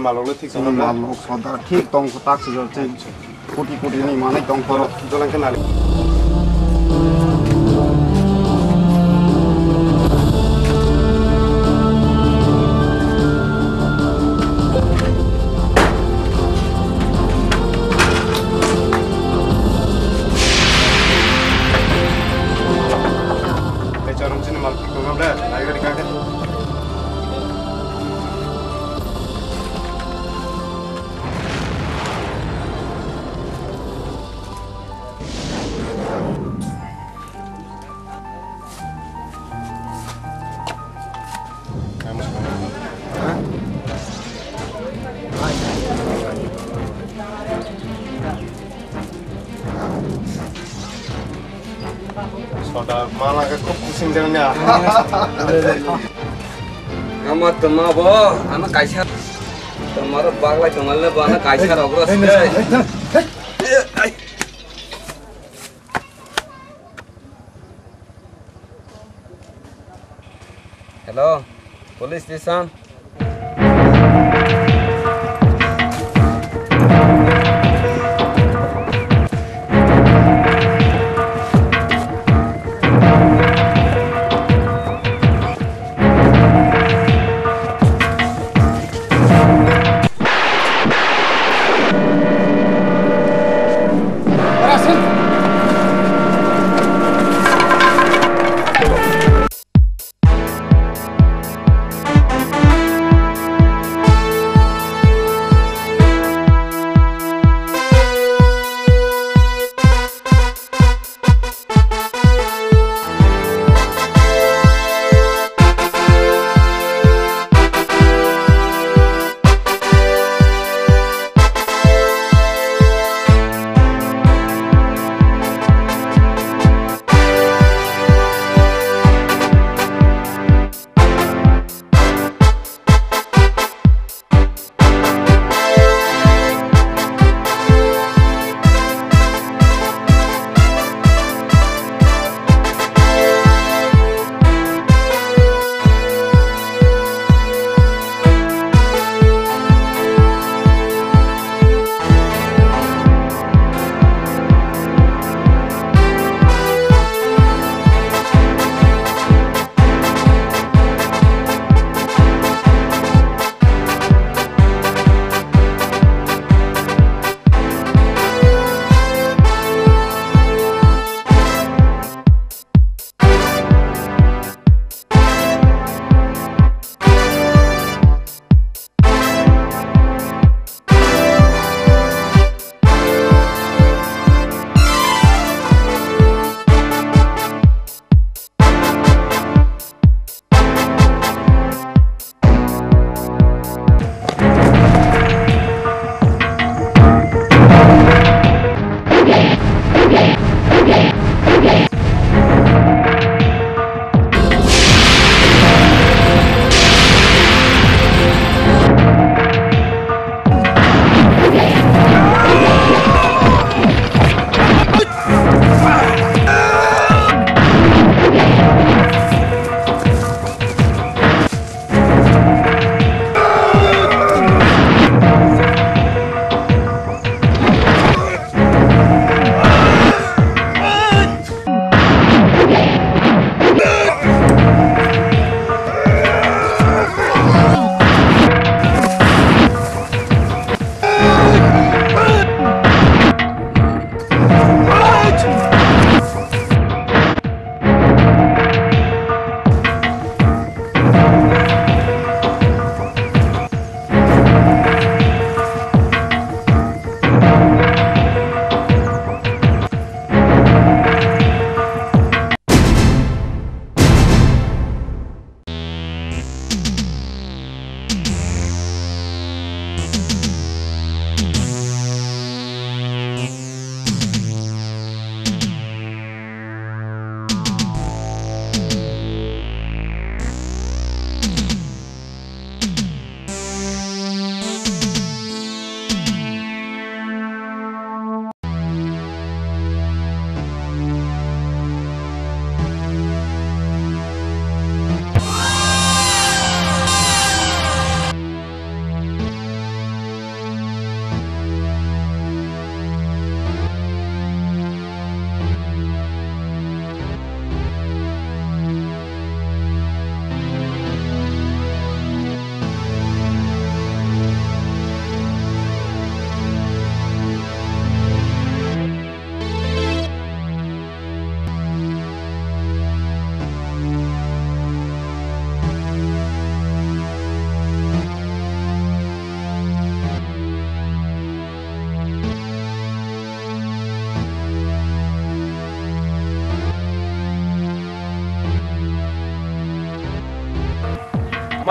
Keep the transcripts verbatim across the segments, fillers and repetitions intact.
Malok le thik tong na? Malok sodar thik tong kho, tak se jor se koti koti ni manai tong kho. Jolang khe nali. Tei chorong chini mal thik tong na ble, nai gari kha khe. Soda mala ke kok kusing jang nya. Ama tuma bo, ano kaisa. Tuma ro baglai tuma le bo, ano kaisa rok ro. Hello, police station.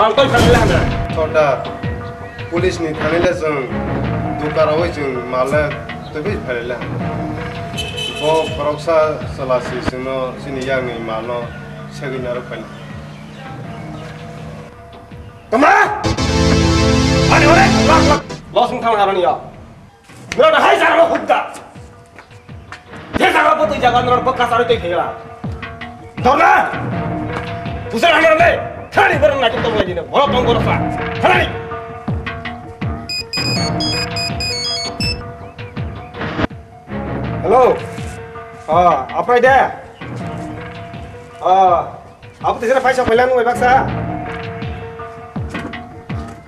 Twi phailai hamya. Sordar, police ni thani le chwng duka rawi chwng mal le twi phailai le. Bo khoroksa chwla si chwngno chini yakni mal no segwi narwk phailai. Tama! Ani ore lak lak. Losung thang harani ya. Nora hai jara hukda. Je jaga bo twi jaga nor bokha sari twi thela. Dorna! Pusar hanar le. Khani borok naituk tong lai dine. Borok tong borok sa. Khani. Hello. Ah, aprai de. Ah, abo tisra paisa pailang bai baksa.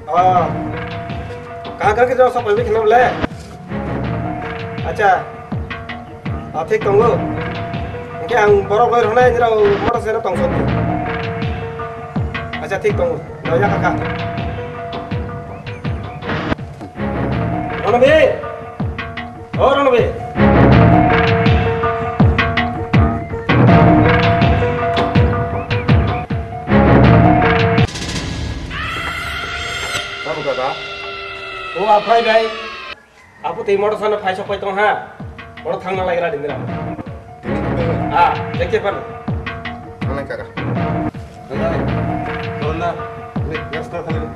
Ah. Kha kha khe sok pai khna le. Acha. Ah, thik tongo. Hingke ang borok loi rwnai nirok motor sero tong sok. Acha, thik tongo. Doya kha kha. Rono bi. O Rono bi. Tamo kaka? O aphai bai. Apo tei motor sana phai sok pai tong ha. Motor thang na lai ra dindra. Tini tu. Ah, jek jek pan. Mana kaka? Mana? Mana? Ini, yang setelah kali ini.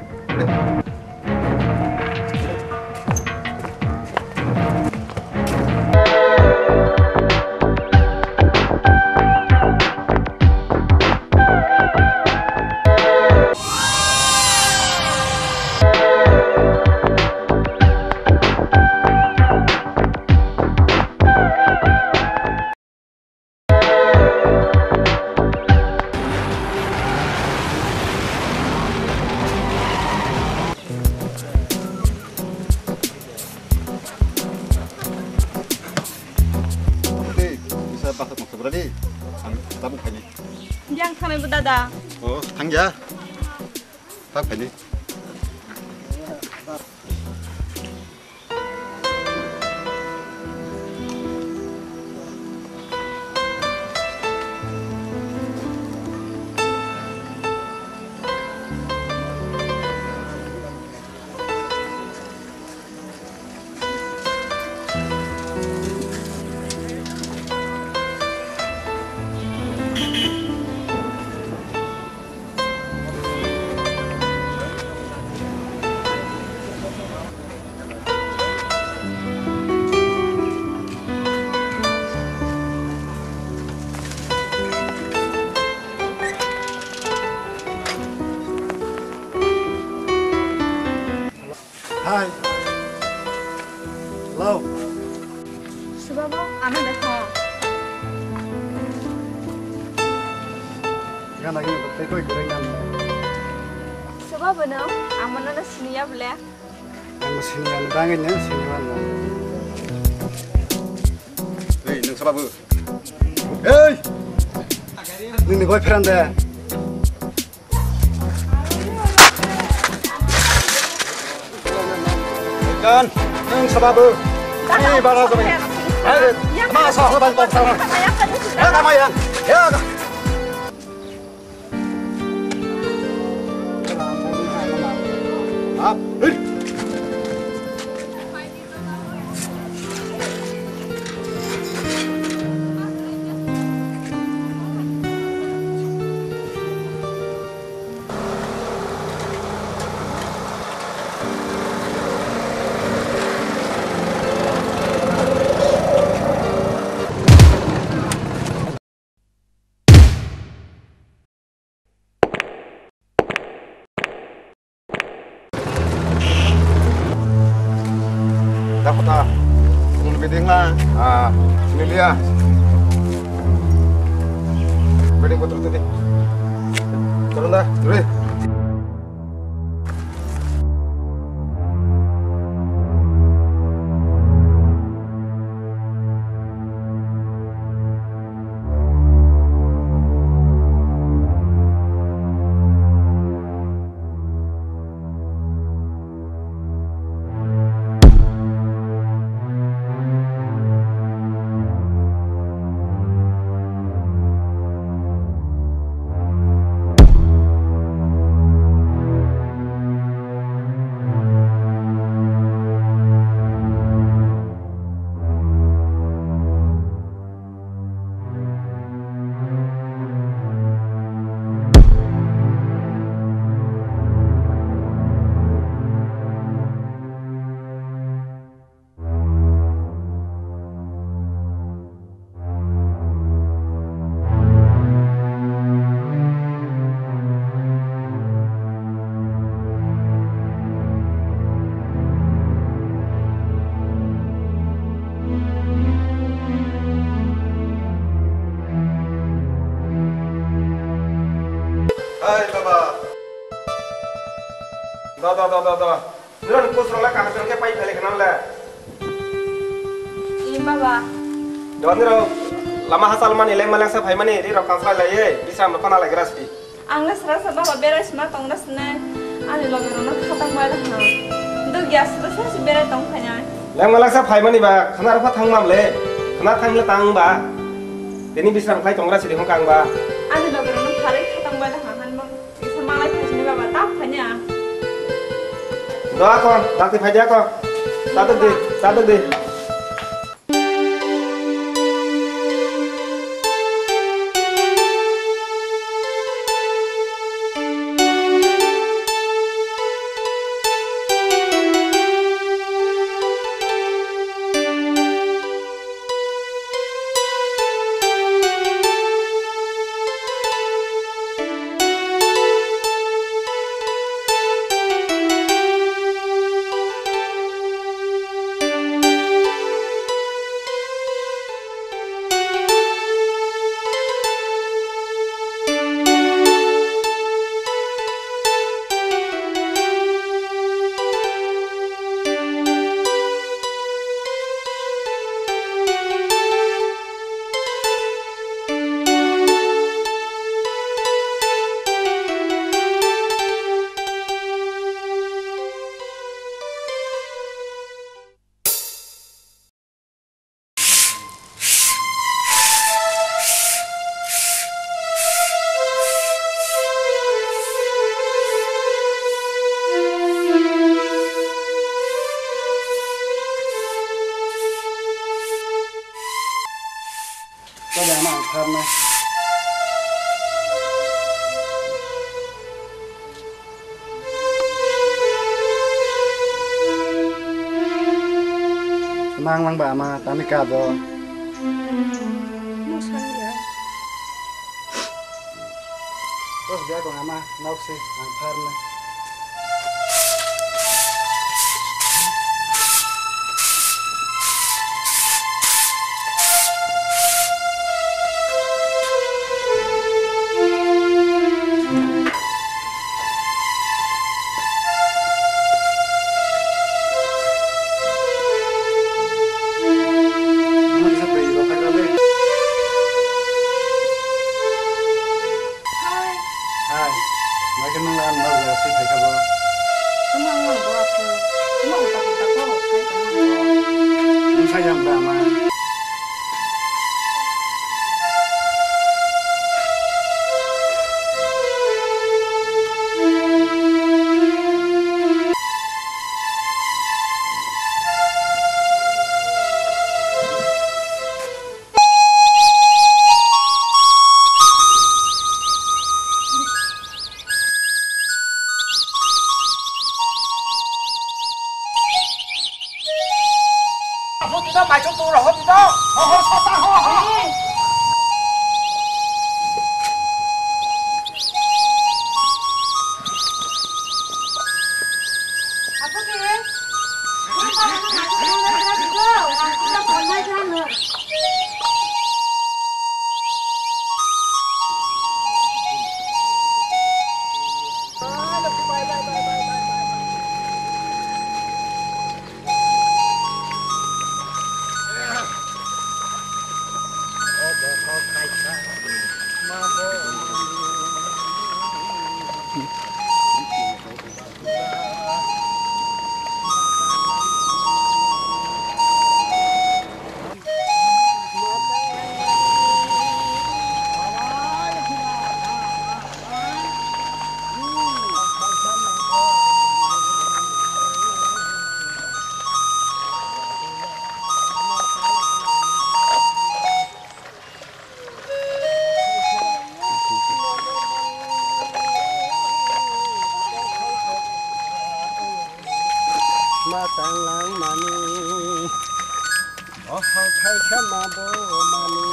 Tei, bisa baksa tong seberani? Ang tabuk khaini. Yang khanai bo dada. Oh, thangya. Tak khaini. Hai. Hello. Subabo, ano dekho. Gana gini betai koi goreng nam. Subabo no, ang mano na siniya bole. Ang siniya no bangai no siniya no. Hei, nung subabo. Hei. Nini boyfriend de. Kan, nung sababu. Ni bara sabi. Hai, ma sa sa ban kok sa. Ya, kama ya. Ya. Ap, hei. Dakota, nung biding la, ah, sini lia. Biding kotor tadi. Turun dah, dulu. Do, do, do, do. Nirok ni kusrok le kaham khe pai phele khna le. Ee, baba. Do nirok lama hachal mani lengma lengsa phaimani ri rok kanslai laiye, bisam no khna lai gra sidi. Ang le sra sa baba berai sima tong da sine. Ani loge rok no khatang bai da hna. Do gas do sa si berai tong phainai. Lengma lengsa phaimani ba khna rok pha thang mam le. Khna thang le tang ba. Tini bisam khlai tong gra sidi hong kang ba. Ani loge rok no pharwi khatang bai da hna han bang. Kisa malai khaisini baba, ta phanya. Doa ko, dakti phai dia ko. Saduk di, saduk di. Kada na karna. Mang lang ba ama tani ka bo. Mo sang ya. Bos dia ko ama nok si ang thar na. Hai. Hai. Mai ke nang lan lau ya si khai kabo. Tuma nang bo aku. Tuma utak utak ko khai tuma. Nung sayang ba ma. Abo tino mai chok tu roho tino. Ho, ho, sota, ho, ho. Ma tang lang mani, oh, khai khe ma bo mani.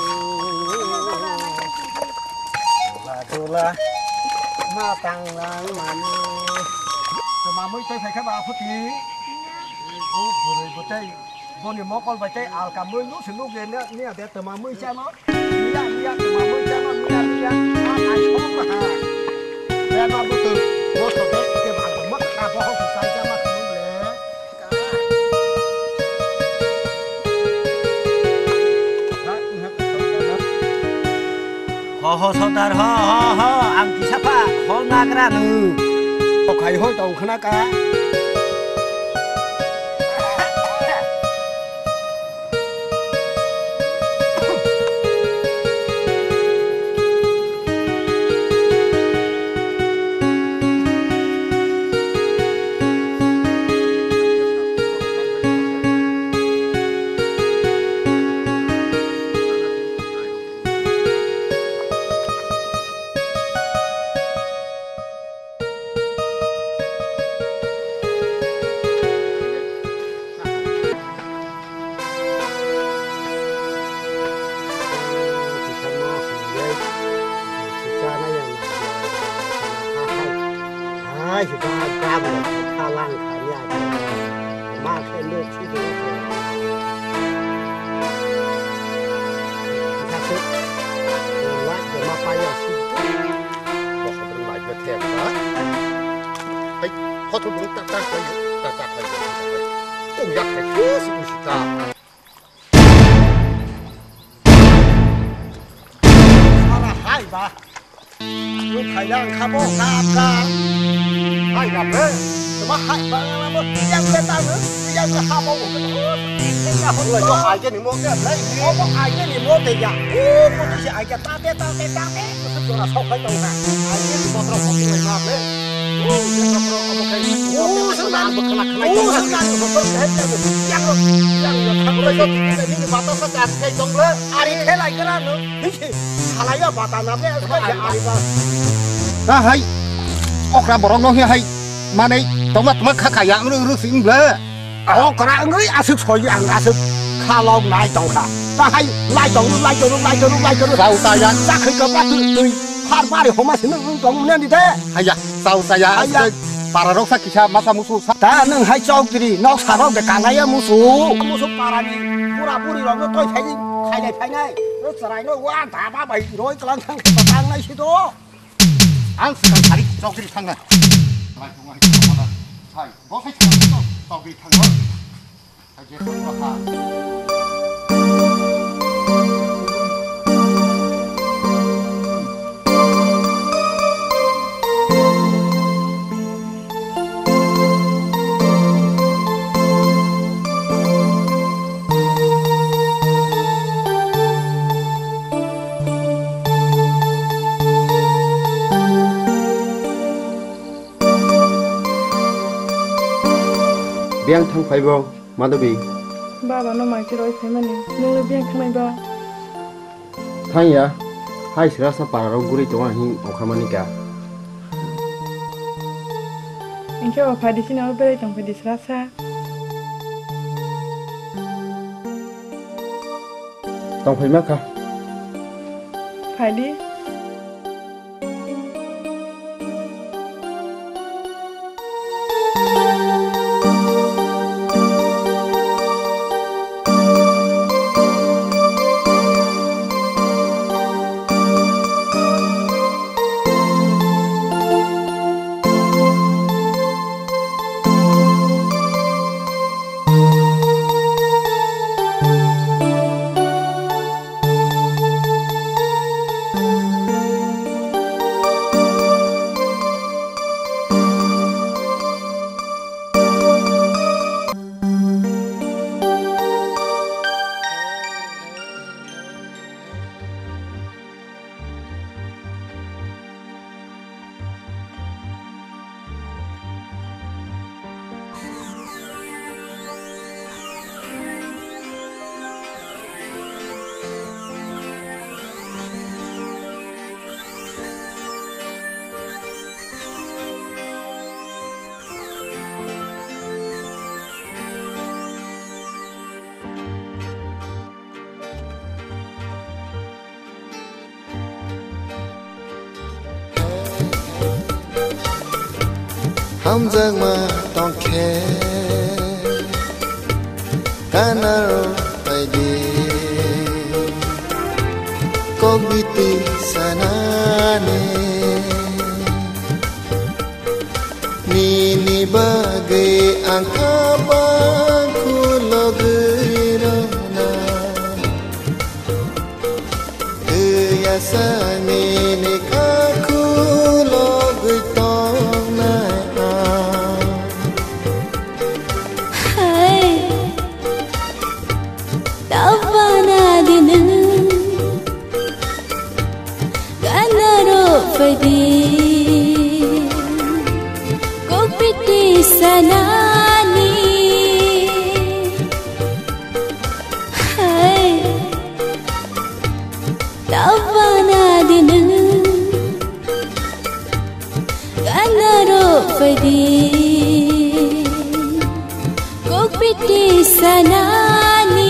Dula dula, ma tang lang mani. Tuma mui tei khai khe ba phuti. O bwrwi bwtei. Boni mokol bai tei alka mui nuk se nuk ye niya de tuma mui chano. Niya niya tuma mui chano niya niya. A ai khom ha. Bema bwtwi moso de ke bang mak. Abo hok kai jama khamung le. Ho, ho, Sodar, ho, ho, ho, ang kisa pha, ho nagra nung. Ho khai ho tong khna ka. Hei, hothor bung tak tak khlai, tak tak khlai. Tong yak khai, khe si kung si ta. Sara hai ba. Nung khai lang kha bo, kap, kap. Hai ba bre. Tama hai ba, ba, ba, yang le ta ne, yang le ha bo. Lai ko hai ke ni mo ke, lai. Mo, mo hai ke ni mo ke ya. O, mo tu si hai ke ta te, ta te, ta te. Jora sok khai tong kha. Ai, ni botro sok khai ma le. O, ni botro sok khai. O, sung dan. Botro khai. O, sung dan. Botro khai. Yang lo, yang lo. Botro sok khai ni bata sa jas khai tong le. Ari khe lai kra no. Ni si. Halai ya bata na le. Ari ba. Ta hai. Okra borok no hai. Manei tongma tongma kha kha yang ru ru sing ble. Okra wngwi aswk soi ang aswk khalok nai tong kha. Ta hai lai tong ru lai tong ru lai tong ru lai tong ru. Rau ta yang. Chakhwi ka pa twi twi. Har bari homa sini wng tong mene ni de. Haya, chao chaya. Haya. Aswk para rok sa kisa masa musu sa. Ta nung hai chok diri nok sarok de kanai ya musu. Musu para ni pura puri rok no toi phai ni khai nai phai nai. No chwrai no wa ta ba bai roi klang thang khe ta tang nai si do. Ang swkang sari chokri thangna. Lai thangma hai thangma hai. Bo sai chokri thangma. Hai je thangma ha. Biyang thang phai bo, Madhabi. Baba no mai chiroi phaimani, nungni biyang thangnai ba? Thangya, hai srasa para rok guri tongo hing okhamani ka. Engkhe o phai di sini o berai tong phai di srasa. Tong phai ma kha. Phai di. Hamjakma tongkhe kanaro baidi kok biti sanani nini Bagwi ang khapang khulogwi rwna. Twi asani ni kha khulogwi tongnai ang. Hai. Tabana dinung. Ganaro phaidi. Kokpiti sanani. Hai. Tabana dinung. Ganaro phaidi. Kokpiti sanani.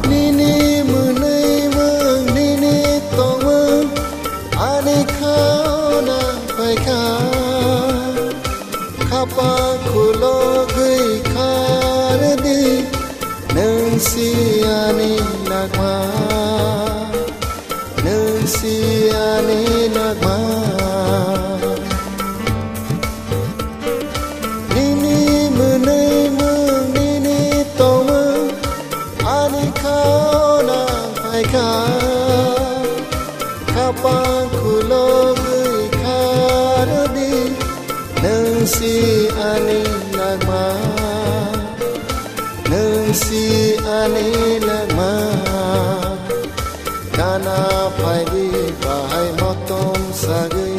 Nini mwnwi mwng, nini tongmung, ani khao nang phaikha. Khapang khulogwi khardi, nwng si ani nagma, nwng si ani nagma. Nini mwnwi mwng, nini tongmung, ani khao nang phaikha. Khapang khulogwi khardi, nwng si ani nagma, nwng si ani nagma. Gana phaidi bahai motom sagwi,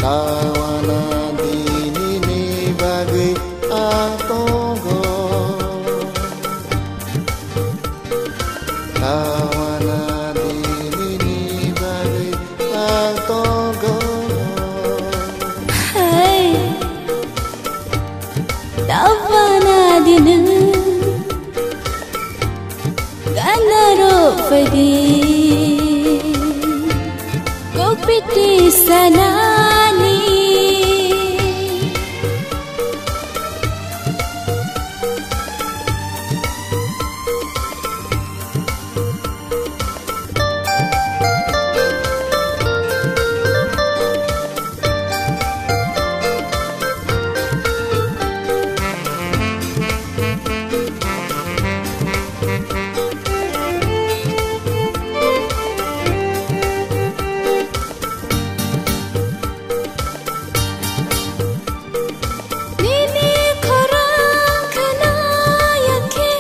tawana dinini bagwi ang tongo. Tawana dinini bagwi ang tongo. Hai. Tawana dinung. Ganaro phaidi. Kokpiti sanani. Nini khorang khna ya khe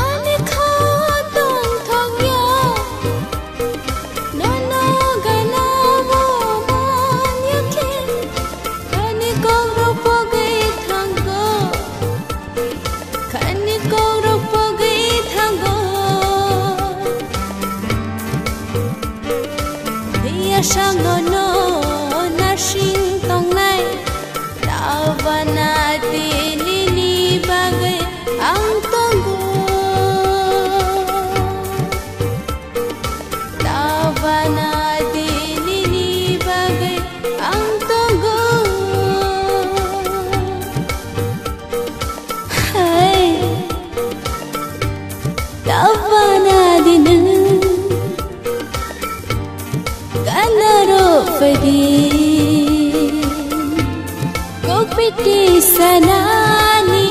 ani kha tong thok ya. Nono gana bo man ya khe ani kok rok pogwi thango. Khani kok rok pogwi thango. Phiya sango no nasing tongnai. Tabana dinini bagwi ang tongo. Tabana dinini bagwi ang tongo. Hai. Tabana dinung. Ganaro phaidi. Kokpiti sanani.